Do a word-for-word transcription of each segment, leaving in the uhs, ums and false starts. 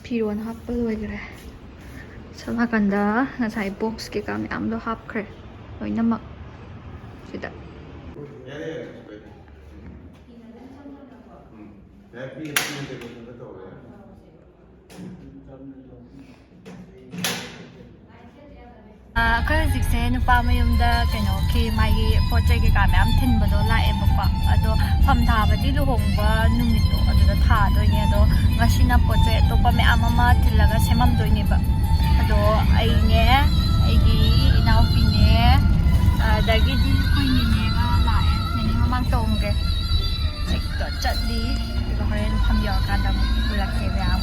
ꯐꯤꯔꯣꯟ ꯍꯥꯞꯄ ꯂꯣꯏꯈ꯭ꯔꯦ꯫ ꯁꯣꯝ ꯅꯥꯀꯟꯗ ꯉꯁꯥꯏ ꯕꯣꯛꯁ ꯀꯩꯀꯥ ꯃꯌꯥꯝꯗꯣ ꯍꯥꯞꯈ꯭ꯔꯦ ꯂꯣꯏꯅꯃꯛ ꯁꯤꯗ꯫ ꯌꯥꯔꯦ, ꯌꯥꯔꯦ, ꯀꯩꯁꯨ ꯀꯥꯏꯗꯦ꯫ ꯎꯝ꯫ ꯌꯥꯔꯦ, ꯄꯤꯔꯦ, ꯄꯤꯔꯦ, ꯇꯦꯕꯜ ꯃꯊꯛꯇ ꯇꯧꯔꯣ, ꯌꯥꯔꯦ꯫ ꯑꯩꯈꯣꯏ ꯍꯧꯖꯤꯛꯁꯦ ꯅꯨꯄꯥ ꯃꯌꯨꯝꯗ ꯀꯩꯅꯣꯒꯤ ꯃꯥꯒꯤ ꯄꯣꯠ ꯆꯩ ꯀꯩꯀꯥ ꯃꯌꯥꯝ ꯊꯤꯟꯕꯗꯣ ꯂꯥꯛꯑꯦꯕꯀꯣ꯫ ꯑꯗꯣ ꯐꯝ ꯊꯥꯕꯗꯤ ꯂꯨꯍꯣꯡꯕ ꯅꯨꯃꯤꯠꯇꯣ ꯑꯗꯨꯗ ꯊꯥꯗꯣꯏꯅꯦ꯫ ꯑꯗꯣ ꯉꯁꯤꯅ ꯄꯣꯠ ꯆꯩ ꯑꯇꯣꯞꯄ ꯃꯌꯥꯝ ꯑꯃ ꯊꯤꯜꯂꯒ ꯁꯦꯝꯃꯝꯗꯣꯏꯅꯦꯕ꯫ ꯑꯗꯣ ꯑꯩꯅꯦ, ꯑꯩꯒꯤ ꯏꯅꯥꯎꯄꯤꯅꯦ, ꯑꯗꯒꯤꯗꯤ ꯑꯩꯈꯣꯏ ꯅꯦꯅꯦꯒ ꯂꯥꯛꯑꯦ꯫ ꯅꯦꯅꯦ ꯃꯃꯥꯡ ꯇꯣꯡꯒꯦ꯫ ꯍꯦꯛꯇ ꯆꯠꯂꯤ꯫ ꯑꯗꯨꯒ ꯍꯣꯔꯦꯟ ꯐꯝ ꯌꯧꯔꯀꯥꯟꯗ ꯑꯃꯨꯛ ꯎꯠꯂꯛꯀꯦ ꯃꯌꯥꯝ꯫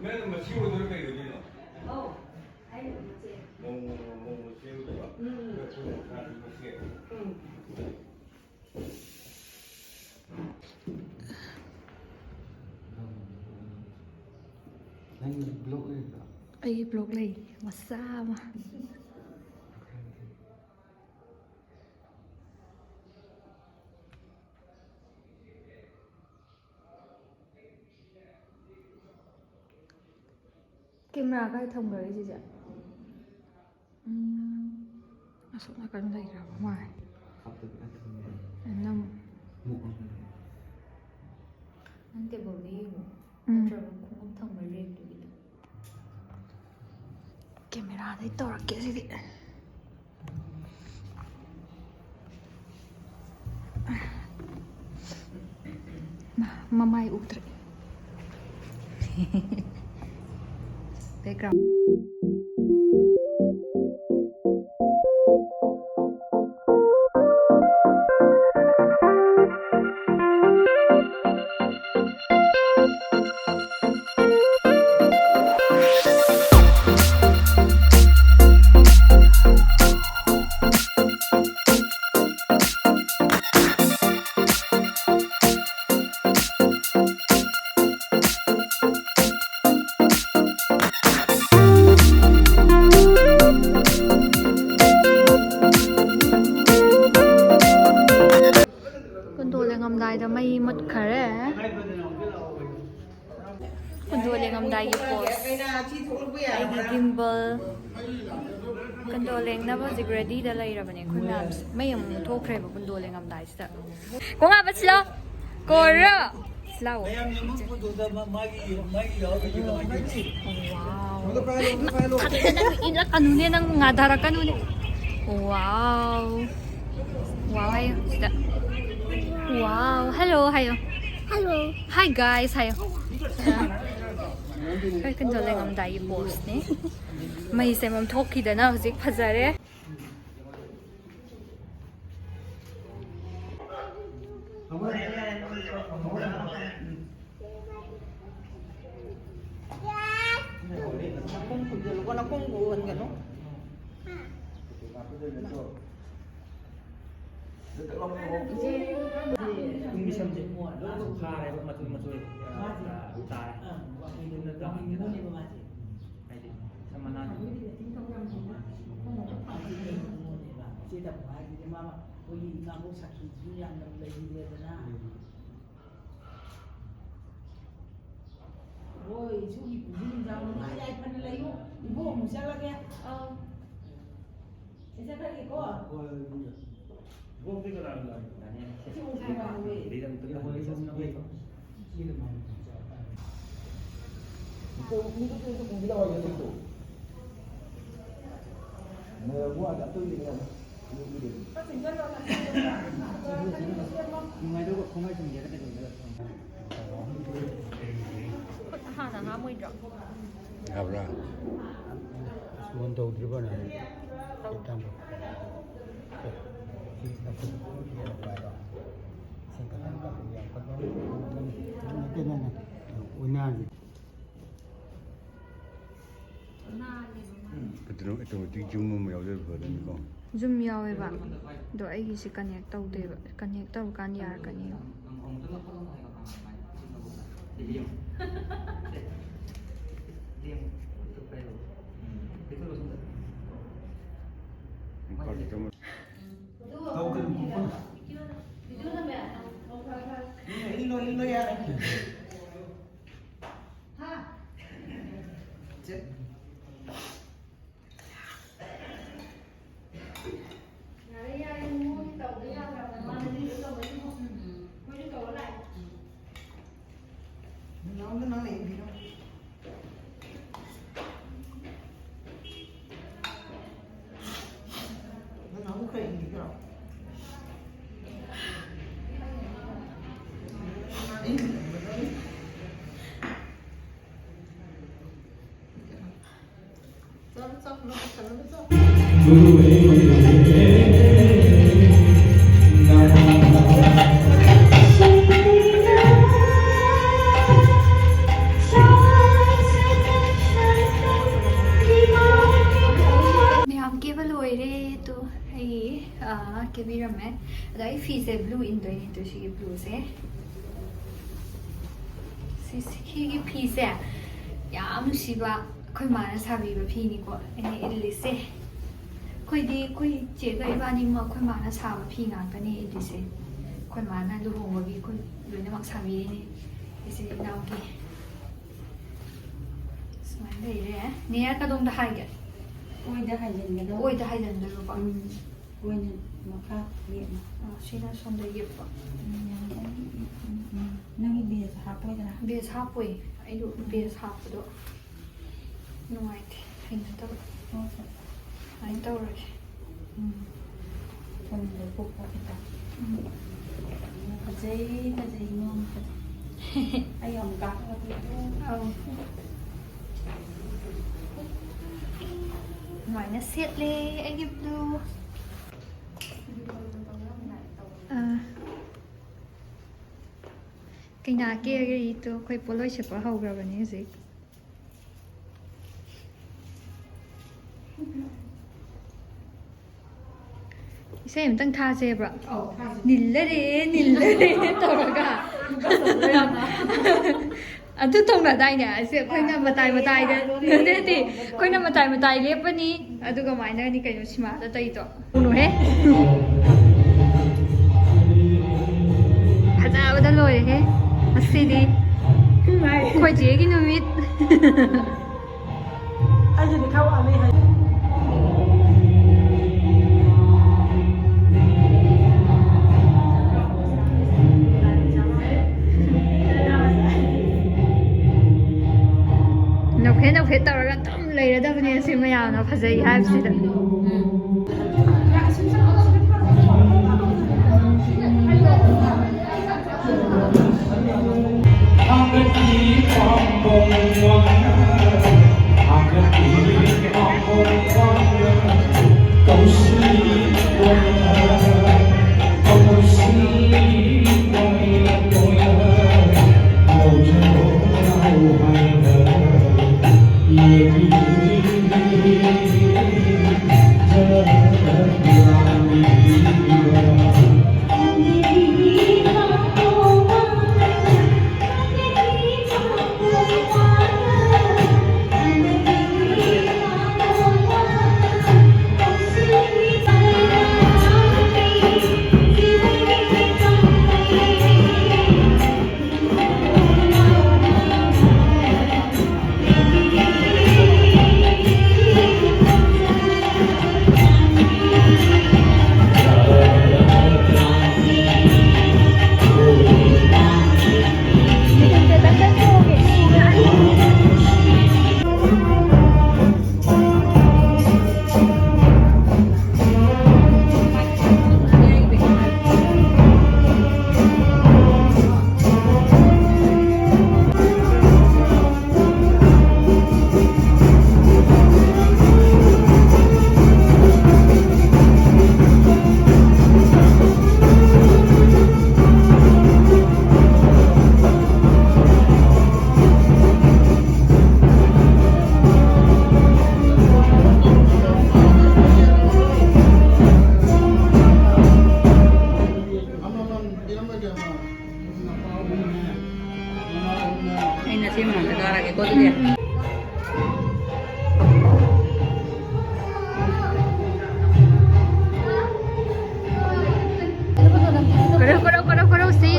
ꯅꯪꯅ ꯃꯁꯤ ꯑꯣꯏꯗꯣꯏꯔꯣ, ꯀꯩ ꯑꯣꯏꯗꯣꯏꯅꯣ? ꯃꯣꯡ, ꯃꯣꯡ, ꯃꯣꯡ ꯃꯁꯤ ꯑꯣꯏꯗꯣꯏꯕ? ꯎꯝ, ꯎꯝ꯫ ꯑꯩꯈꯣꯏ ꯃꯈꯥꯗꯤ ꯃꯁꯤ꯫ ꯎꯝ꯫ ꯅꯪꯒꯤ ꯕ꯭ꯂꯣꯛ ꯂꯩꯕ꯭ꯔꯣ? ꯑꯩꯒꯤ ꯕ꯭ꯂꯣꯛ ꯂꯩ, ꯃꯆꯥ ꯑꯃ꯫ ꯀꯦꯃꯦꯔꯥ ꯀꯥꯏ ꯊꯝꯈ꯭ꯔꯒꯦ ꯁꯤꯁꯦ? ꯎꯝ, ꯑꯁꯣꯝ ꯅꯥꯀꯟ ꯂꯩꯈ꯭ꯔꯕ ꯃꯥꯜꯂꯦ꯫ ꯈꯞꯇꯕꯤ ꯀꯥꯏ ꯊꯝꯃꯤ? ꯅꯝ-, ꯃꯨꯛ ꯑꯃ꯫ ꯅꯪ ꯇꯦꯕꯜꯗ ꯌꯦꯡꯉꯣ꯫ ꯎꯝ꯫ ꯅꯠꯇ꯭ꯔꯒ ꯈꯣꯡꯎꯞ ꯊꯝꯕ ꯔꯦꯛꯇꯨꯒꯤꯗ꯫ ꯀꯦꯃꯦꯔꯥꯗꯩ ꯇꯧꯔꯛꯀꯦ ꯁꯤꯗꯤ꯫ ꯃꯃꯥꯏ ꯎꯗ꯭ꯔꯦ꯫ Background꯫ ꯀꯨꯟꯗꯣ ꯂꯦꯡꯉꯝꯗꯥꯏꯗ ꯃꯩ ꯃꯨꯠꯈꯔꯦ꯫ ꯀꯨꯟꯗꯣ ꯂꯦꯡꯉꯝꯗꯥꯏꯒꯤ pose꯫ ꯑꯩꯒꯤ gimbal꯫ ꯀꯨꯟꯗꯣ ꯂꯦꯡꯅꯕ ꯍꯧꯖꯤꯛ readyꯗ ꯂꯩꯔꯕꯅꯦ ꯑꯩꯈꯣꯏ ꯃꯌꯥꯝꯁꯦ꯫ ꯃꯩ ꯑꯃꯨꯛ ꯃꯨꯠꯊꯣꯛꯈ꯭ꯔꯦꯕ ꯀꯨꯟꯗꯣ ꯂꯦꯡꯉꯝꯗꯥꯏꯁꯤꯗ꯫ ꯀꯣꯡꯉꯥꯕ ꯁꯤꯂꯣ꯫ ꯀꯣꯔꯣ꯫ ꯁꯤꯂꯥꯎ꯫ ꯃꯌꯥꯝ ꯌꯦꯡꯐꯝ ꯄꯨꯊꯣꯛꯇꯕ ꯃꯥꯒꯤ, ꯃꯥꯒꯤ ꯌꯥꯎꯔꯤꯁꯦ ꯀꯃꯥꯏꯅ ꯇꯧꯅꯤ? Wow꯫ ꯊꯥꯗꯣꯛꯑꯦ, ꯅꯪ ꯏꯜꯂꯛꯀꯅꯨꯅꯦ, ꯅꯪ ꯉꯥꯙꯔꯛꯀꯅꯨꯅꯦ꯫ Wow꯫ Wow ꯍꯥꯏꯌꯣ ꯁꯤꯗ꯫ Wow꯫ Hello ꯍꯥꯏꯌꯣ꯫ Hello꯫ Hi guys ꯍꯥꯏꯌꯣ꯫ ꯑꯩꯈꯣꯏ ꯀꯨꯟꯗꯣ ꯂꯦꯡꯉꯝꯗꯥꯏꯒꯤ poseꯅꯦ꯫ ꯃꯩꯁꯦ ꯃꯝꯊꯣꯛꯈꯤꯗꯅ ꯍꯧꯖꯤꯛ ꯐꯖꯔꯦ꯫ ꯅꯈꯣꯡ ꯈꯨꯝꯖꯤꯜꯂꯨꯀꯣ, ꯅꯈꯣꯡ ꯎꯍꯟꯒꯅꯨ꯫ ꯇꯨꯡꯒꯤ ꯁꯝꯁꯦ ꯐꯥꯔꯦꯕ, ꯃꯆꯣꯏ ꯃꯆꯣꯏ ꯇꯥꯔꯦ꯫ ꯑꯗꯨꯅ ꯇꯥꯍꯟꯒꯗꯕꯅꯦ꯫ ꯍꯥꯏꯗꯤ ꯁꯝ ꯃꯅꯥ ꯏꯆꯦ ꯇꯝꯃꯨ ꯍꯥꯏꯁꯤꯗꯤ ꯃꯥ ꯑꯩꯈꯣꯏꯒꯤ ꯏꯃꯥꯕꯣꯛ ꯁꯥꯈꯤꯁꯨ ꯌꯥꯝꯅ ꯂꯩꯈꯤꯗꯦꯗꯅ꯫ ꯍꯣꯏ, ꯏꯁꯨꯒꯤ ꯄꯨꯟꯁꯤ ꯅꯨꯡꯁꯥꯡꯕ ꯅꯨꯡꯉꯥꯏ ꯌꯥꯏꯐꯅ ꯂꯩꯌꯨ꯫ ꯏꯕꯣꯛ ꯑꯃꯨꯛ ꯆꯠꯂꯒꯦ꯫ ꯑꯥ꯫ ꯑꯩ ꯆꯠꯈ꯭ꯔꯒꯦꯀꯣ꯫ ꯏꯕꯣꯛꯇꯤ ꯀꯅꯥꯅ ꯂꯥꯛꯏꯅꯣ? ꯏꯆꯦ ꯑꯃꯨꯛ ꯆꯠꯈ꯭ꯔꯒꯦ꯫ ꯅꯨꯡꯉꯥꯏꯗꯧꯕ ꯈꯣꯡꯒꯥꯏ ꯆꯨꯝꯒꯦꯔꯥ ꯀꯩꯗꯧꯒꯦꯔꯥ? ꯍꯥꯟꯅ ꯍꯥꯝꯃꯣꯏꯗ꯭ꯔꯣ? ꯌꯥꯕ꯭ꯔꯥ? ꯐꯣꯟ ꯇꯧꯗ꯭ꯔꯤꯕꯣ ꯅꯪ? ꯇꯥꯃꯣ꯫ ꯎꯅꯥꯁꯦ꯫ ꯅꯥꯜꯂꯦꯕ ꯃꯥꯅ꯫ ꯑꯗꯨꯅ ꯑꯣꯇꯣꯃꯦꯇꯤꯛ ꯖꯨꯝ ꯑꯃ ꯌꯥꯎꯖꯔ ꯐꯗꯣꯏꯅꯤꯀꯣ꯫ ꯖꯨꯝ ꯌꯥꯎꯋꯦꯕ, ꯑꯗꯣ ꯑꯩꯒꯤꯁꯦ ꯀꯅꯦꯛ ꯇꯧꯗꯦꯕ꯫ ꯀꯅꯦꯛ ꯇꯧꯔꯀꯥꯟꯗ ꯌꯥꯔꯛꯀꯅꯦꯕ꯫ ꯌꯥꯔꯦ, ꯌꯥꯔꯦ, ꯃꯣꯏ ꯇꯧꯕ ꯌꯥꯗ꯭ꯔꯕꯅꯦ꯫ ꯃꯥꯅ ꯅꯣꯏꯗ ꯇꯧꯔꯛꯏꯕꯣ? ꯑꯩꯈꯣꯏꯁꯨ ꯇꯧꯔ ꯂꯥꯛꯑꯦ꯫ ꯅꯅꯥꯎꯗꯣ ꯅꯪ ꯂꯩꯕꯤꯔꯣ꯫ ꯅꯅꯥꯎ ꯈꯔ ꯏꯟꯕꯤꯔꯣ꯫ ꯃꯌꯥꯝ ꯀꯦꯕ ꯂꯣꯏꯔꯦ꯫ ꯑꯗꯣ ꯑꯩ, ꯑꯥ, ꯀꯦꯕꯤꯔꯝꯃꯦ꯫ ꯑꯗꯣ ꯑꯩ ꯐꯤꯁꯦ ꯕ꯭ꯂꯨ ꯏꯟꯗꯣꯏꯅꯦ꯫ ꯑꯗꯣ ꯁꯤꯒꯤ ꯕ꯭ꯂꯨꯁꯦ, ꯁꯤ, ꯁꯤꯒꯤ ꯐꯤꯁꯦ ꯌꯥꯝ ꯅꯨꯡꯁꯤꯕ ꯑꯩꯈꯣꯏ ꯃꯥꯅ ꯁꯥꯕꯤꯕ ꯐꯤꯅꯤꯀꯣ ꯑꯩꯅ ꯏꯜꯂꯤꯁꯦ꯫ ꯑꯩꯈꯣꯏꯗꯤ ꯑꯩꯈꯣꯏ ꯆꯦꯒ ꯏꯕꯥꯅꯤꯃꯛ ꯑꯩꯈꯣꯏ ꯃꯥꯅ ꯁꯥꯕ ꯐꯤ ꯉꯥꯛꯇꯅꯦ ꯏꯜꯂꯤꯁꯦ꯫ ꯑꯩꯈꯣꯏ ꯃꯥꯅ ꯂꯨꯍꯣꯡꯕꯒꯤ ꯑꯩꯈꯣꯏ ꯂꯣꯏꯅꯃꯛ ꯁꯥꯕꯤꯔꯤꯅꯦ ꯏꯆꯤꯜ ꯏꯅꯥꯎꯒꯤ꯫ ꯁꯨꯃꯥꯏꯅ ꯂꯩꯔꯦ꯫ ꯅꯦ, ꯀꯗꯣꯝꯗ ꯍꯥꯏꯒꯦ? ꯑꯣꯏꯗ ꯍꯥꯏꯖꯤꯟꯒꯗꯧꯕ꯫ ꯑꯣꯏꯗ ꯍꯥꯏꯖꯟꯗꯣꯏꯕꯀꯣ꯫ ꯎꯝ꯫ ꯑꯣꯏꯅ ꯃꯈꯥ ꯌꯦꯠꯅ꯫ ꯑꯥ, ꯁꯤꯅ ꯁꯣꯝꯗ ꯌꯦꯞꯄ꯫ ꯎꯝ, ꯌꯥꯔꯦ꯫ ꯎꯝ, ꯎꯝ, ꯎꯝ꯫ ꯅꯪꯒꯤ ꯕꯦꯁ ꯍꯥꯞꯄꯣꯏꯗꯅ? ꯕꯦꯁ ꯍꯥꯞꯄꯣꯏ꯫ ꯑꯩꯗꯣ ꯕꯦꯁ ꯍꯥꯞꯄꯗꯣ ꯅꯨꯡꯉꯥꯏꯇꯦ, ꯍꯩꯅꯗꯕ꯫ ꯍꯣꯏ, ꯍꯣꯏ꯫ ꯑꯗꯨꯃꯥꯏꯅ ꯇꯧꯔꯒꯦ꯫ ꯎꯝ꯫ ꯊꯨꯝꯗꯣ ꯀꯨꯞꯄꯣ ꯈꯤꯇꯪ꯫ ꯎꯝ꯫ ꯐꯖꯩ, ꯐꯖꯩ, ꯅꯣꯡ ꯐꯖꯩ꯫ ꯑꯩ ꯑꯃꯨꯛ ꯀꯥꯞꯊꯣꯛꯀꯦ꯫ ꯑꯧ꯫ ꯑꯗꯨꯃꯥꯏꯅ ꯁꯦꯠꯂꯦ ꯑꯩꯒꯤ blue꯫ ꯑꯥ꯫ ꯀꯩꯅꯥ ꯀꯦꯔꯤꯗꯣ ꯑꯩꯈꯣꯏ ꯄꯣꯠꯂꯣꯏ ꯁꯦꯠꯄ ꯍꯧꯈ꯭ꯔꯕꯅꯤ ꯍꯧꯖꯤꯛ꯫ ꯏꯁꯩ ꯑꯃꯇꯪ ꯊꯥꯁꯦꯕ꯭ꯔꯣ? ꯑꯧ, ꯊꯥꯁꯦ꯫ "ꯅꯤꯜꯂꯔꯦ, ꯅꯤꯜꯂꯔꯦ" ꯇꯧꯔꯒ꯫ ꯑꯗꯨ ꯇꯧꯅꯗꯥꯏꯅꯦ? ꯑꯁꯤ ꯑꯩꯈꯣꯏꯅ ꯃꯇꯥꯏ ꯃꯇꯥꯏꯗ, ꯅꯠꯇꯦ, ꯑꯩꯈꯣꯏꯅ ꯃꯇꯥꯏ ꯃꯇꯥꯏ ꯂꯦꯞꯄꯅꯤ, ꯑꯗꯨꯒ ꯀꯃꯥꯏꯅꯅꯤ ꯀꯩꯅꯣ ꯁꯤꯃꯥꯗ ꯇꯧꯔꯤꯗꯣ? ꯎꯅꯨꯍꯦ꯫ ꯐꯖꯕꯗ ꯂꯣꯏꯔꯦꯍꯦ ꯉꯁꯤꯗꯤ꯫ ꯑꯩꯈꯣꯏ ꯆꯦꯒꯤ ꯅꯨꯃꯤꯠ꯫ ꯑꯩꯒꯤꯗꯤ ꯈꯔ ꯋꯥꯠꯂꯤ ꯍꯥꯏ꯫ ꯅꯣꯛꯐꯦꯠ ꯅꯣꯛꯐꯦꯠ ꯇꯧꯔꯒ ꯑꯗꯨꯝ ꯂꯩꯔꯗꯕꯅꯦ ꯁꯤ ꯃꯌꯥꯝꯅ ꯐꯖꯩ ꯍꯥꯏꯕꯁꯤꯗ꯫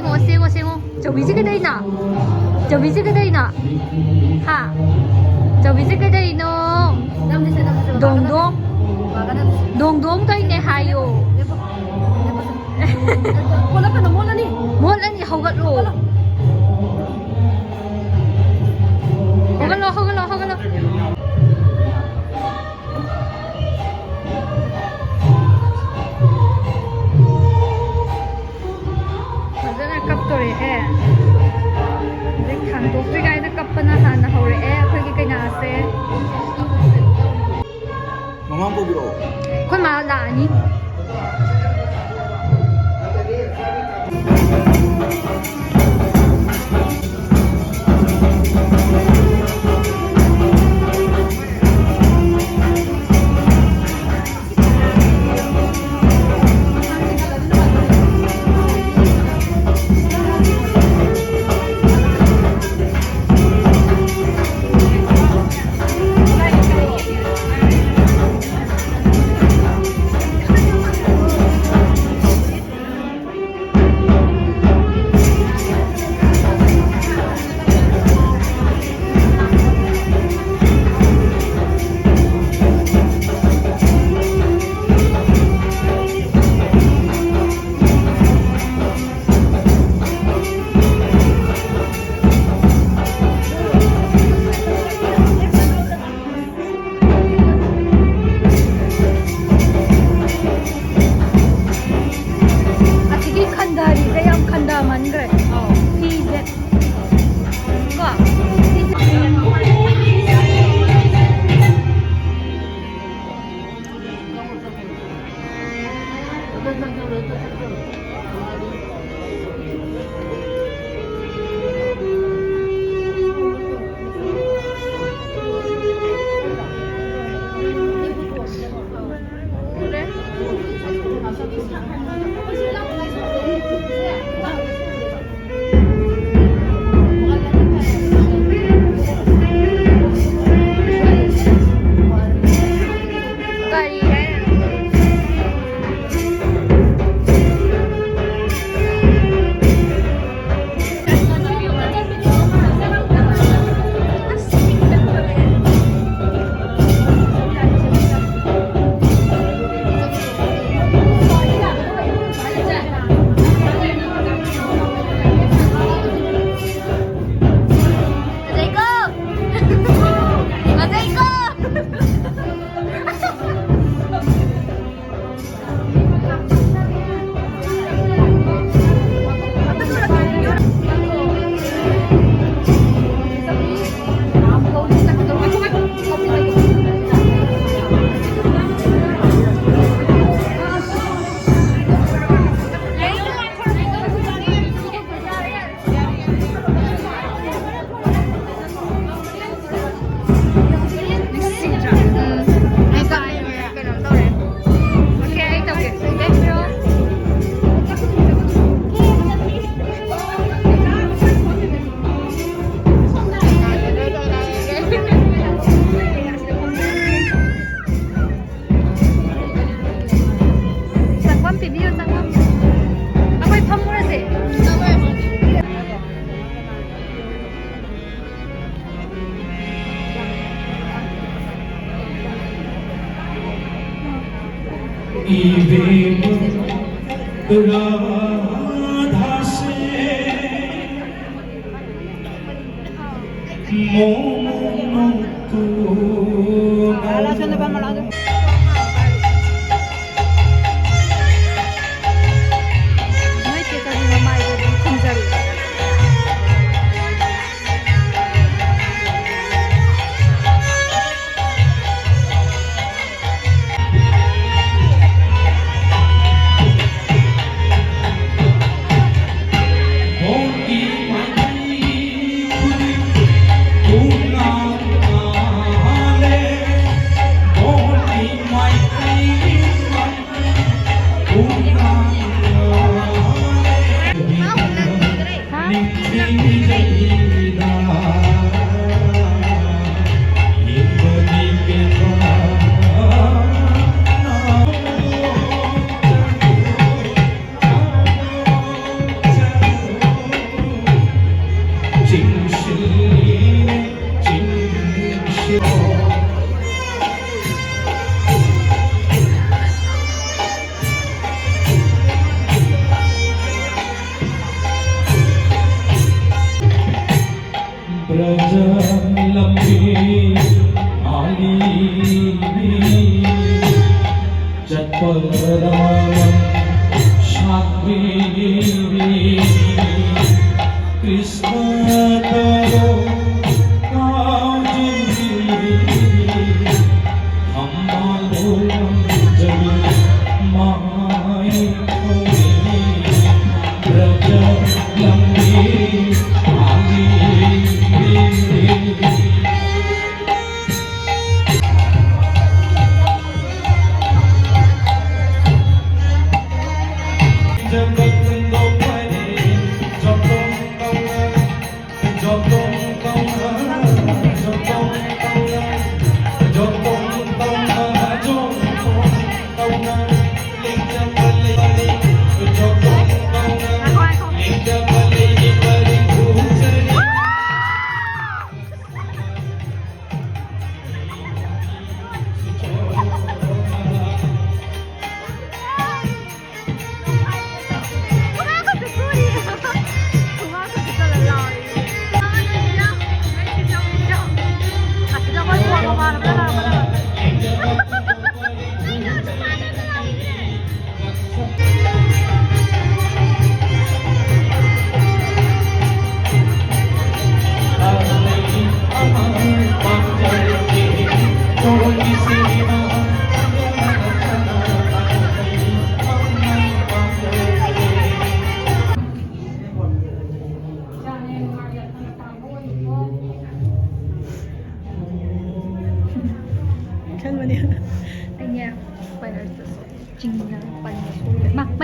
ꯁꯦꯡꯉꯣ, ꯁꯦꯡꯉꯣ, ꯁꯦꯡꯉꯣ꯫ ꯆꯧꯕꯤꯁꯦ ꯀꯩꯗꯧꯔꯤꯅꯣ? ꯆꯧꯕꯤꯁꯦ ꯀꯩꯗꯧꯔꯤꯅꯣ? ꯍꯥ? ꯆꯧꯕꯤꯁꯦ ꯀꯩꯗꯧꯔꯤꯅꯣ? ꯅꯝꯁꯦ, ꯅꯝꯁꯦ, ꯅꯝꯁꯦ꯫ ꯗꯣꯡ ꯗꯣꯡ꯫ ꯃꯥꯒ ꯅꯝꯁꯦ꯫ ꯗꯣꯡ ꯗꯣꯡ ꯇꯧꯔꯤꯅꯦ ꯍꯥꯏꯌꯣ꯫ ꯂꯦꯞꯄꯣ꯫ ꯂꯦꯞꯄꯣ꯫ ꯃꯣꯠꯂꯛꯀꯅꯨ, ꯃꯣꯠꯂꯅꯤ꯫ ꯃꯣꯠꯂꯅꯤ, ꯍꯧꯒꯠꯂꯣ꯫ ꯍꯧꯒꯠꯂꯣ꯫ ꯍꯧꯒꯠꯂꯣ, ꯍꯧꯒꯠꯂꯣ, ꯍꯧꯒꯠꯂꯣ꯫ ꯐꯖꯅ ꯀꯞꯇꯣꯔꯦꯍꯦ꯫ ꯍꯧꯖꯤꯛ ꯊꯥꯡꯗꯣꯛꯇ꯭ꯔꯤꯉꯩꯗ ꯀꯞꯄꯅ ꯍꯥꯟꯅ ꯍꯧꯔꯛꯑꯦ ꯑꯩꯈꯣꯏꯒꯤ ꯀꯩꯅꯥꯁꯦ꯫ ꯃꯃꯥ ꯀꯧꯕꯤꯔꯛꯑꯣ꯫ ꯑꯩꯈꯣꯏ ꯃꯥ ꯂꯥꯛꯑꯅꯤ꯫ ꯑꯁꯤꯒꯤ ꯈꯟꯗꯔꯤꯁꯦ ꯌꯥꯝ ꯈꯟꯗꯃꯟꯈ꯭ꯔꯦ꯫ ꯐꯤꯁꯦ꯫ ꯀꯣ? ꯀꯔꯤ ꯍꯥꯏꯅꯣ? ꯏꯕꯦꯝꯃ ꯔꯥꯙꯥꯁꯦ ꯃꯣꯃꯣꯟ ꯅꯣꯡꯇꯨꯅ꯫ ꯅꯣꯏ ꯆꯦ ꯀꯖꯤꯟ ꯃꯃꯥꯏꯗꯨꯗꯤ ꯈꯨꯝꯖꯔꯤ꯫ ꯕ꯭ꯔꯖ ꯂꯝꯕꯤ ꯑꯥꯂꯤꯕꯤ ꯆꯠꯄꯗ ꯁꯥꯠꯄꯤꯕꯤ ꯀ꯭ꯔꯤꯁꯅ ꯇꯔꯣ ꯀꯥꯖꯤꯟꯕꯤ ꯊꯝꯕꯥꯜ ꯂꯣꯏꯔꯝꯖꯕꯤ ꯃꯥꯏ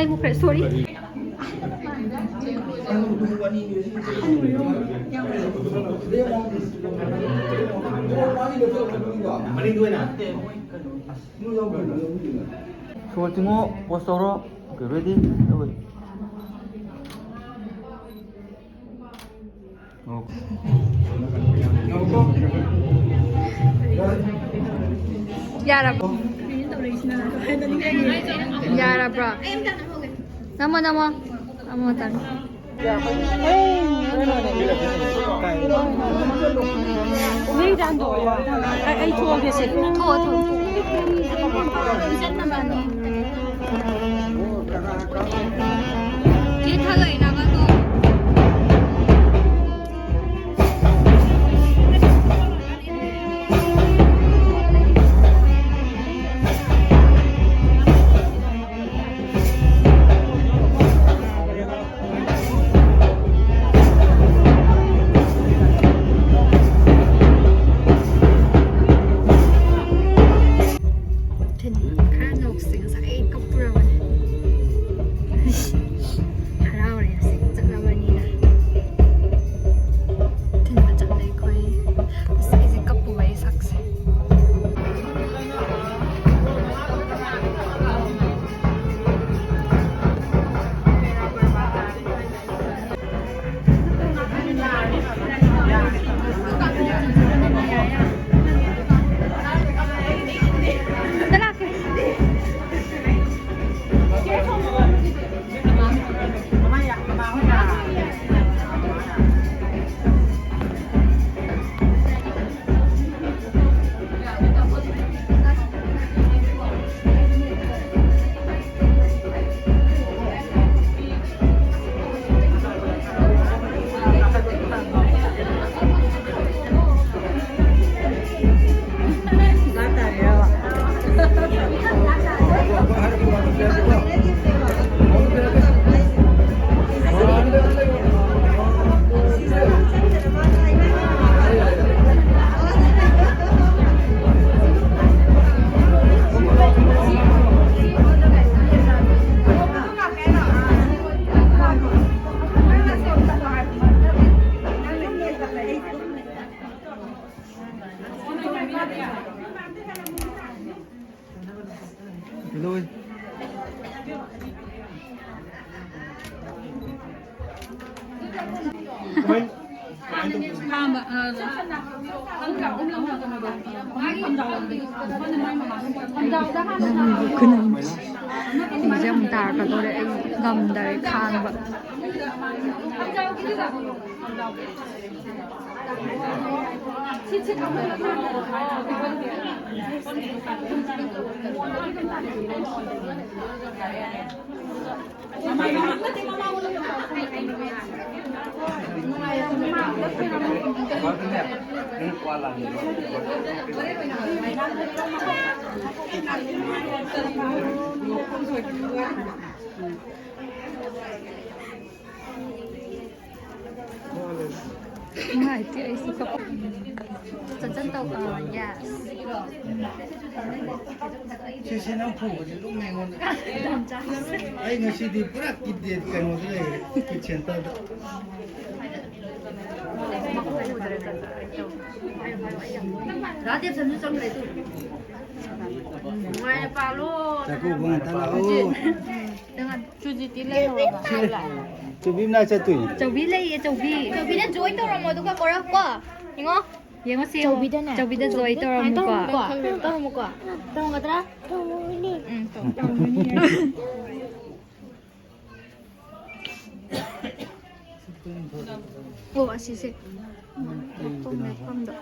ꯍꯟꯅꯨꯈ꯭ꯔꯦ, ꯁꯣꯔꯤ꯫ ꯁꯣꯔ ꯆꯤꯡꯉꯣ, ꯄꯣꯁ ꯇꯧꯔꯣ꯫ Okay, ready? ꯌꯥꯔꯕꯣ? ꯌꯥꯔꯕ꯭ꯔꯣ? ꯅꯃꯣ, ꯅꯃꯣ꯫ ꯅꯃꯣ ꯇꯥꯔꯦ꯫ ꯑꯩ ꯊꯣꯛꯑꯒꯦꯁꯦ꯫ ꯊꯣꯛꯑꯣ, ꯊꯣꯛꯑꯣ꯫ ꯆꯦ ꯊꯥꯒꯠꯂꯛꯏꯔꯕ ꯑꯗꯣ? ꯈꯔ ꯅꯣꯛꯁꯦ, ꯉꯁꯥꯏ ꯀꯞꯄꯨꯔꯕꯅꯦ꯫ ꯍꯔꯥꯎꯔꯦ꯫ ꯅꯪꯒꯤ ꯈꯨꯅꯝ ꯁꯤꯁꯦ ꯑꯃꯨꯛ ꯇꯥꯔꯛꯀꯗꯧꯔꯦ꯫ ꯑꯩ ꯉꯝꯗꯔꯦ ꯈꯥꯡꯕ꯫ ꯅꯨꯡꯉꯥꯏꯇꯦ ꯑꯩꯁꯨ ꯀꯞ-, ꯆꯟꯆꯟ ꯇꯧ-, ꯑ, yes꯫ ꯁꯤꯁꯤ ꯅꯪ ꯐꯨꯕꯁꯦ ꯂꯨꯝꯃꯦ ꯑꯩꯉꯣꯟꯗ꯫ ꯑꯩ ꯉꯁꯤꯗꯤ ꯄꯨꯔꯥ ꯀꯤꯠ ꯗꯦꯠ ꯀꯩꯅꯣꯗ ꯂꯩꯔꯦ, ꯀꯤꯠ ꯁꯦꯟꯇꯔꯗ꯫ ꯔꯥꯙꯦꯁꯟꯁꯨ ꯆꯪꯈ꯭ꯔꯦ ꯇꯨ꯫ ꯅꯨꯡꯉꯥꯏꯅ ꯄꯥꯜꯂꯣ꯫ ꯆꯥꯛꯀꯧꯕ ꯉꯟꯇꯥ ꯂꯥꯛꯑꯣ꯫ ꯆꯨꯖꯤꯇꯤ ꯂꯩꯍꯧꯔꯕ? ꯆꯨꯕꯤ ꯃꯅꯥꯛ ꯆꯠꯇꯣꯏꯅꯦ꯫ ꯆꯧꯕꯤ ꯂꯩꯌꯦ, ꯆꯧꯕꯤ꯫ ꯆꯧꯕꯤꯅ ꯖꯣꯏꯟ ꯇꯧꯔꯝꯃꯣ, ꯑꯗꯨꯒ ꯀꯣꯔꯛꯀꯣ꯫ ꯌꯦꯡꯉꯣ꯫ ꯌꯦꯡꯉꯣ ꯁꯤ ꯌꯦꯡꯉꯣ꯫ ꯆꯧꯕꯤꯗꯅꯦ? ꯆꯧꯕꯤꯗ ꯖꯣꯏꯟ ꯇꯧꯔꯝꯃꯨꯀꯣ꯫ ꯇꯧꯔꯝꯃꯨꯀꯣ꯫ ꯇꯧꯔꯝꯃꯨꯀꯣ꯫ ꯇꯧꯔꯝꯒꯗ꯭ꯔꯥ? ꯎꯝ, ꯇꯧ-, ꯇꯧꯔꯝꯒꯅꯤ꯫ ꯑꯣ, ꯑꯁꯤꯁꯦ꯫ ꯃꯦꯠꯐꯝꯗꯣ꯫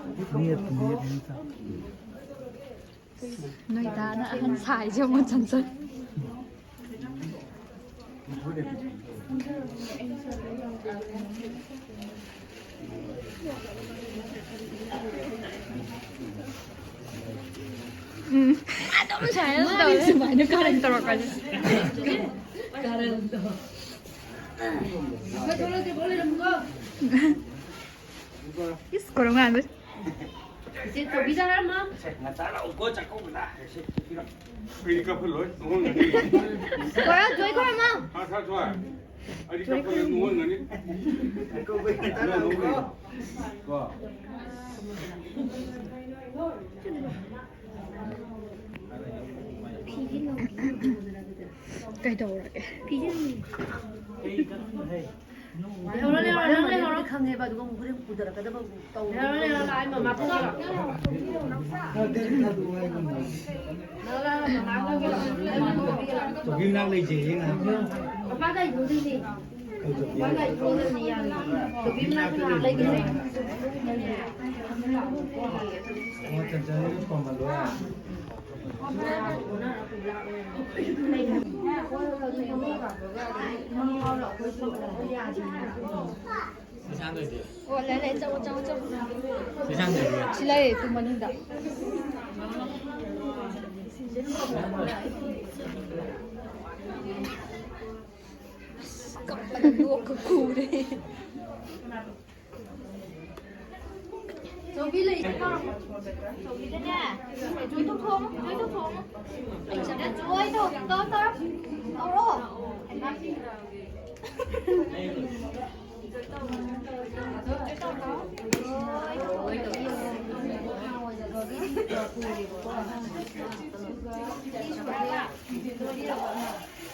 ꯅꯣꯏ ꯗꯥꯅ ꯑꯍꯟ ꯁꯥꯏꯁꯦ ꯑꯃꯨꯛ ꯆꯪꯁꯟ꯫ ꯎꯝ꯫ ꯑꯗꯨꯝ ꯁꯨꯃꯥꯏꯅ ꯇꯧꯔꯦ꯫ ꯁꯨꯃꯥꯏꯅ ꯀꯥꯔꯟ ꯇꯧꯔꯛꯀꯅꯤ꯫ ꯀꯥꯔꯟꯗꯣ꯫ ꯏꯁ, ꯀꯣꯔꯧꯉꯥꯟꯕꯤ꯫ ꯏꯆꯦ, ꯇꯧꯕꯤꯖꯔꯝꯃꯣ꯫ ꯁꯦ, ꯉꯟꯇꯥ ꯂꯥꯛꯎꯀꯣ, ꯆꯥꯛꯀꯧꯕꯗ꯫ ꯁꯦ, ꯄꯤꯔꯣ꯫ ꯑꯩꯗꯤ ꯀꯞꯍꯜꯂꯣꯏ, ꯅꯉꯣꯟꯗꯗꯤ꯫ ꯈꯔ ꯖꯣꯏ ꯈꯔ ꯑꯃ꯫ ꯍꯥ, ꯁꯥ ꯊꯣꯏ꯫ ꯑꯩꯗꯤ ꯀꯞꯍꯜꯂꯣꯏ, ꯅꯉꯣꯟꯗꯅꯤ꯫ ꯆꯥꯛꯀꯧꯕꯩ ꯉꯟꯇꯥ ꯂꯥꯛꯎꯀꯣ꯫ ꯀꯣ꯫ ꯀꯩꯗꯧꯔꯒꯦ? ꯂꯩꯍꯧꯔꯣ, ꯂꯩꯍꯧꯔꯣ, ꯅꯪ ꯂꯩꯍꯧꯔꯣ꯫ ꯈꯪꯉꯦꯕ, ꯑꯗꯨꯒ ꯑꯃꯨꯛ ꯍꯣꯔꯦꯟ ꯄꯨꯊꯔꯛꯀꯗꯕ ꯑꯃꯨꯛ ꯇꯧ꯫ ꯂꯩꯍꯧꯔꯣ, ꯂꯩꯍꯧꯔꯣ, ꯂꯥꯛꯑꯣ, ꯑꯩ ꯃꯃꯥ ꯄꯨꯔꯛꯑꯣ꯫ ꯅꯪ ꯒꯥꯔꯤ ꯊꯥꯗꯣꯛꯑꯣ ꯍꯥꯏꯕꯅꯦ꯫ ꯂꯥꯛꯑꯣ, ꯂꯥꯛꯑꯣ, ꯃꯃꯥ ꯄꯨꯔꯛꯑꯣ꯫ ꯇꯣꯕꯤ ꯃꯅꯥꯛ ꯂꯩꯖꯩꯌꯦ ꯉꯥꯏꯍꯥꯛ꯫ ꯃꯄꯥ ꯀꯩ ꯊꯣꯛꯗꯣꯏꯅꯦ? ꯀꯩ ꯇꯧꯕꯤ? ꯃꯄꯥ ꯀꯩ ꯊꯣꯛꯗꯣꯏꯅꯦ? ꯌꯥꯔꯣꯏ꯫ ꯇꯣꯕꯤ ꯃꯅꯥꯛꯇ ꯉꯥꯏꯍꯥꯛ ꯂꯩꯈꯤꯁꯦ꯫ ꯑꯣ, ꯆꯟꯆꯟꯒ ꯄꯥꯝꯍꯜꯂꯣ ꯌꯥꯔꯦ꯫ ꯑꯣ, ꯂꯩ, ꯂꯩ, ꯆꯪꯉꯣ, ꯆꯪꯉꯣ, ꯆꯪꯉꯣ꯫ ꯁꯤ ꯂꯩ, ꯄꯨꯡ ꯃꯅꯨꯡꯗ꯫ ꯑꯁ, ꯀꯞꯄꯗ ꯂꯣꯛꯀ ꯈꯨꯔꯦ꯫ ꯆꯧꯕꯤ ꯂꯩ꯫ ꯆꯧꯕꯤꯗꯅꯦ, ꯖꯣꯏꯗꯣ ꯊꯣꯡꯉꯣ, ꯖꯣꯏꯗꯣ ꯊꯣꯡꯉꯣ꯫ ꯖꯣꯏꯗꯣ, ꯇꯧ, ꯇꯧ꯫ ꯇꯧꯔꯣ꯫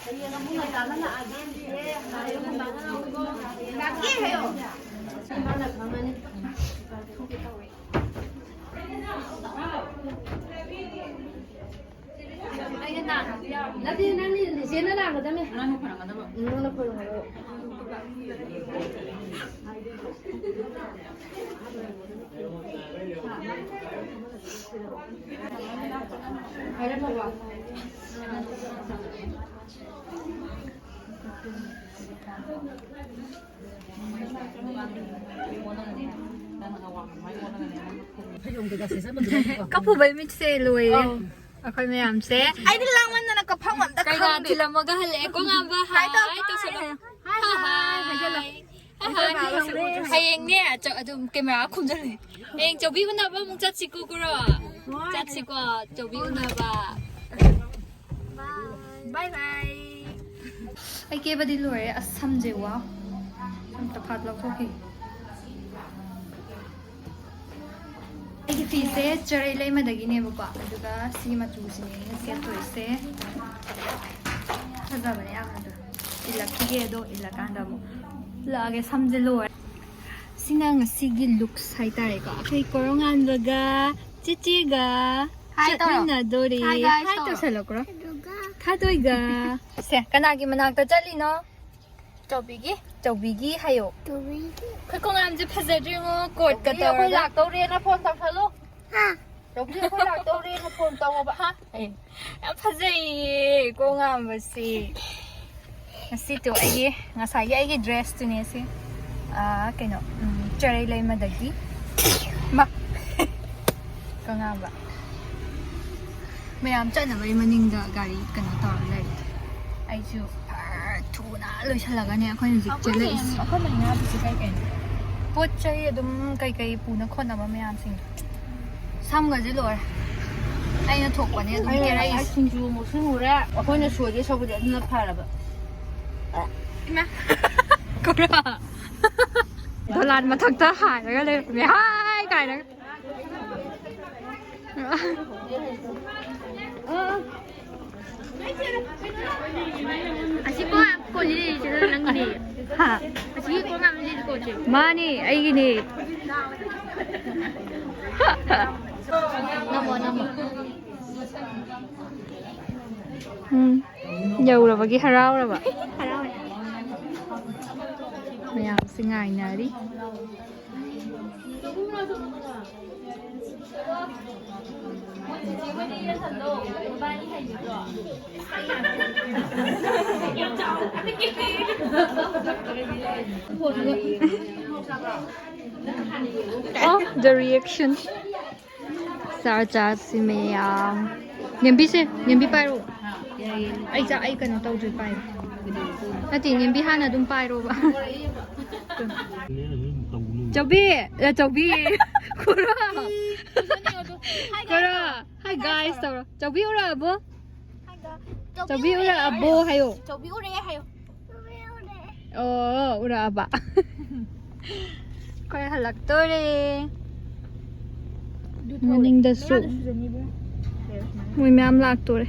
ꯍꯌꯦꯡ ꯑꯃꯨꯛ ꯉꯟꯇꯥꯅ ꯂꯥꯛꯑꯒꯦ꯫ ꯂꯥꯛꯀꯦ ꯍꯥꯏꯌꯣ꯫ ꯃꯥꯅ ꯈꯪꯉꯅꯤ꯫ ꯑꯩꯅ ꯅꯥꯟꯕꯗꯤ ꯌꯥꯕꯅꯤ꯫ ꯅꯠꯇꯦ, ꯅꯪꯅꯤ, ꯅꯦꯆꯦꯅ ꯅꯥꯟꯒꯗꯕꯅꯤ꯫ ꯅꯪꯅ ꯈꯣꯏꯔꯝꯒꯗꯕ꯫ ꯎꯝ, ꯅꯪꯅ ꯈꯣꯏꯔꯝꯒꯗꯕ꯫ ꯍꯥꯏꯔꯝꯃꯕꯣ? ꯀꯐꯨꯕꯩ ꯃꯤꯠꯁꯦ ꯂꯣꯏꯔꯦ꯫ ꯑꯧ꯫ ꯑꯩꯈꯣꯏ ꯃꯌꯥꯝꯁꯦ꯫ ꯑꯩꯗꯤ ꯂꯥꯡꯃꯟꯗꯅ ꯀꯐꯝ ꯑꯝꯇ ꯀꯩꯀꯥ ꯈꯪꯗꯦ꯫ ꯊꯤꯜꯂꯝꯃꯒ ꯍꯜꯂꯛꯑꯦꯀꯣ, ꯉꯥꯡꯕ꯫ ꯍꯥꯏ ꯍꯥꯏ ꯇꯧꯁꯜꯂꯣ꯫ ꯇꯧꯁꯜꯂꯣ꯫ ꯍꯥꯏ, ꯍꯥꯏ, ꯍꯥꯏ, ꯍꯥꯏꯖꯜꯂꯣ꯫ ꯍꯥꯏ, ꯍꯥꯏ꯫ ꯍꯌꯦꯡꯅꯦ, ꯆ-, ꯑꯗꯨꯝ ꯀꯦꯃꯦꯔꯥ ꯈꯨꯝꯖꯜꯂꯦ꯫ ꯍꯌꯦꯡ ꯆꯧꯕꯤ ꯎꯅꯕ ꯑꯃꯨꯛ ꯆꯠꯁꯤꯀꯣ, ꯀꯨꯔꯣ? ꯍꯣꯏ꯫ ꯆꯠꯁꯤꯀꯣ, ꯆꯧꯕꯤ ꯎꯅꯕ꯫ ꯕꯥꯏ ꯕꯥꯏ꯫ ꯑꯩ ꯀꯦꯕꯗꯤ ꯂꯣꯏꯔꯦ꯫ ꯑꯁ, ꯁꯝꯁꯦ, ꯋꯥ꯫ ꯁꯝ ꯇꯐꯥꯠ ꯂꯧꯊꯣꯛꯈꯤ꯫ ꯑꯩꯒꯤ ꯐꯤꯁꯦ ꯆꯔꯩ ꯂꯩꯃꯗꯒꯤꯅꯦꯕꯀꯣ, ꯑꯗꯨꯒ ꯁꯤ ꯃꯆꯨꯁꯤꯅꯦ ꯑꯩꯅ ꯁꯦꯠꯇꯣꯏꯁꯦ꯫ ꯐꯖꯕꯅꯦ ꯌꯥꯝꯅ꯫ ꯑꯗꯣ ꯏꯜꯂꯛꯈꯤꯒꯦ, ꯑꯗꯣ ꯏꯜꯂꯀꯥꯟꯗ ꯑꯃꯨꯛ ꯂꯥꯛꯑꯒꯦ, ꯁꯝꯁꯦ ꯂꯣꯏꯔꯦ꯫ ꯁꯤꯅ ꯉꯁꯤꯒꯤ ꯂꯨꯛꯁ ꯍꯥꯏꯇꯥꯔꯦꯀꯣ꯫ ꯑꯩꯈꯣꯏ ꯀꯣꯔꯧꯉꯥꯟꯕꯒ ꯆꯤꯆꯦꯒ ꯍꯥꯏ ꯇꯧꯔꯣ꯫ ꯆꯠꯃꯤꯟꯅꯗꯣꯔꯤ꯫ ꯍꯥꯏ, ꯒꯥꯏꯁ, ꯍꯥꯏ ꯇꯧꯔꯣ꯫ ꯇꯧꯁꯜꯂꯛꯈ꯭ꯔꯣ꯫ ꯊꯥꯗꯣꯏꯒ꯫ ꯁꯦ, ꯀꯅꯥꯒꯤ ꯃꯅꯥꯛꯇ ꯆꯠꯂꯤꯅꯣ? ꯆꯧꯕꯤꯒꯤ꯫ ꯆꯧꯕꯤꯒꯤ ꯍꯥꯏꯌꯣ꯫ ꯆꯧꯕꯤꯒꯤ꯫ ꯑꯩꯈꯣꯏ ꯀꯣꯔꯧꯉꯥꯟꯕꯁꯦ ꯐꯖꯗ꯭ꯔꯤꯉꯣ, ꯀꯣꯠꯀ ꯆꯧꯕꯤ, ꯑꯩꯈꯣꯏ ꯇꯧꯔꯒ꯫ ꯂꯥꯛꯇꯧꯔꯦꯅ ꯐꯣꯟ ꯇꯧꯁꯜꯂꯨ꯫ ꯍꯥ꯫ ꯆꯧꯕꯤ, ꯑꯩꯈꯣꯏ ꯂꯥꯛꯇꯧꯔꯦꯅ ꯐꯣꯟ ꯇꯧꯑꯣꯕ꯫ ꯍꯥ? ꯑꯦ, ꯌꯥꯝ ꯐꯖꯩꯌꯦ ꯀꯣꯔꯧꯉꯥꯟꯕꯁꯤ꯫ ꯉꯁꯤꯗꯣ ꯑꯩꯒꯤ, ꯉꯁꯥꯏꯒꯤ ꯑꯩꯒꯤ ꯗ꯭ꯔꯦꯁꯇꯨꯅꯦ ꯁꯤ꯫ ꯑꯥ, ꯀꯩꯅꯣ, ꯎꯝ, ꯆꯔꯩ ꯂꯩꯃꯗꯒꯤ꯫ ꯃꯥ꯫ ꯀꯣꯔꯧꯉꯥꯟꯕ꯫ ꯃꯌꯥꯝ ꯆꯠꯅꯕꯒꯤ ꯃꯅꯤꯡꯗ ꯒꯥꯔꯤ ꯀꯩꯅꯣ ꯇꯧꯔ ꯂꯩꯔꯦ꯫ ꯑꯩꯁꯨ ꯐꯔ ꯊꯨꯅ ꯂꯣꯏꯁꯤꯜꯂꯒꯅꯦ ꯑꯩꯈꯣꯏꯅ ꯍꯧꯖꯤꯛ ꯑꯩꯈꯣꯏ ꯆꯦꯜꯂꯛꯏꯁꯦ꯫ ꯃꯌꯥꯝ, ꯑꯩꯈꯣꯏ ꯃꯌꯥꯝ ꯍꯥꯏꯕꯁꯤ ꯀꯩ ꯀꯩꯅꯣ? ꯄꯣꯠ ꯆꯩ ꯑꯗꯨꯝ ꯀꯩꯀꯩ ꯄꯨꯅ ꯈꯣꯠꯅꯕ ꯃꯌꯥꯝꯁꯤꯡꯗꯣ꯫ ꯁꯝꯒꯁꯦ ꯂꯣꯏꯔꯦ꯫ ꯑꯩꯅ ꯊꯣꯛꯄꯅꯦ ꯑꯗꯨꯝ ꯑꯩ ꯀꯦꯔꯛꯏꯁꯦ꯫ ꯁꯤꯡꯖꯨ ꯑꯃꯨꯛ ꯁꯨꯔꯦ꯫ ꯑꯩꯈꯣꯏꯅ ꯁꯣꯏꯗꯣꯏ ꯁꯧꯕꯗꯤ ꯑꯗꯨꯅ ꯐꯔꯕ꯫ ꯏꯃꯥ꯫ ꯀꯧꯔꯥ꯫ ꯗꯣꯂꯥꯟ ꯃꯊꯛꯇ ꯍꯥꯏꯔꯒ ꯂꯩꯔꯝꯃꯦ꯫ ꯍꯥꯏ ꯀꯥꯏꯅꯒ꯫ ꯑꯁꯤ ꯀꯣ ꯀꯣꯜꯂꯤ ꯂꯩꯔꯤꯁꯦ ꯅꯪꯒꯤꯅꯦ꯫ ꯍꯥ? ꯑꯁꯤ ꯀꯣ ꯉꯥꯝ ꯂꯩꯔꯤ ꯀꯣꯜꯁꯦ꯫ ꯃꯥꯅꯤ, ꯑꯩꯒꯤꯅꯦ꯫ ꯅꯝꯃꯣ, ꯅꯝꯃꯣ꯫ ꯎꯝ, ꯌꯧꯔꯕꯒꯤ ꯍꯔꯥꯎꯔꯕ꯫ ꯍꯔꯥꯎꯔꯦ꯫ ꯃꯌꯥꯝꯁꯦ ꯉꯥꯏꯅꯔꯤ꯫ Oh, the reaction. ꯆꯥ ꯆꯥꯁꯤ ꯃꯌꯥꯝ꯫ ꯅꯦꯝꯕꯤꯁꯦ, ꯅꯦꯝꯕꯤ ꯄꯥꯏꯔꯣ꯫ ꯑꯩ ꯆꯥ, ꯑꯩ ꯀꯩꯅꯣ ꯇꯧꯗ꯭ꯔꯤ ꯄꯥꯏ꯫ ꯅꯠꯇꯦ, ꯅꯦꯝꯕꯤ ꯍꯥꯟꯅ ꯑꯗꯨꯝ ꯄꯥꯏꯔꯣꯕ꯫ ꯆꯧꯕꯤ, ꯑꯦ, ꯆꯧꯕꯤ꯫ ꯈꯨꯔꯥ꯫ ꯈꯨꯔꯥ꯫ Hi guys ꯇꯧꯔꯣ꯫ ꯆꯧꯕꯤ ꯎꯔꯛꯑꯕꯣ? ꯆꯧꯕꯤ ꯎꯔꯛꯑꯕꯣ ꯍꯥꯏꯌꯣ꯫ ꯆꯧꯕꯤ ꯎꯔꯦ ꯍꯥꯏꯌꯣ꯫ ꯑꯣ, ꯎꯔꯛꯑꯕ꯫ ꯑꯩꯈꯣꯏ ꯍꯜꯂꯛꯇꯣꯔꯦ꯫ ꯃꯅꯤꯡꯗꯁꯨ ꯃꯣꯏ ꯃꯌꯥꯝ ꯂꯥꯛꯇꯣꯔꯦ꯫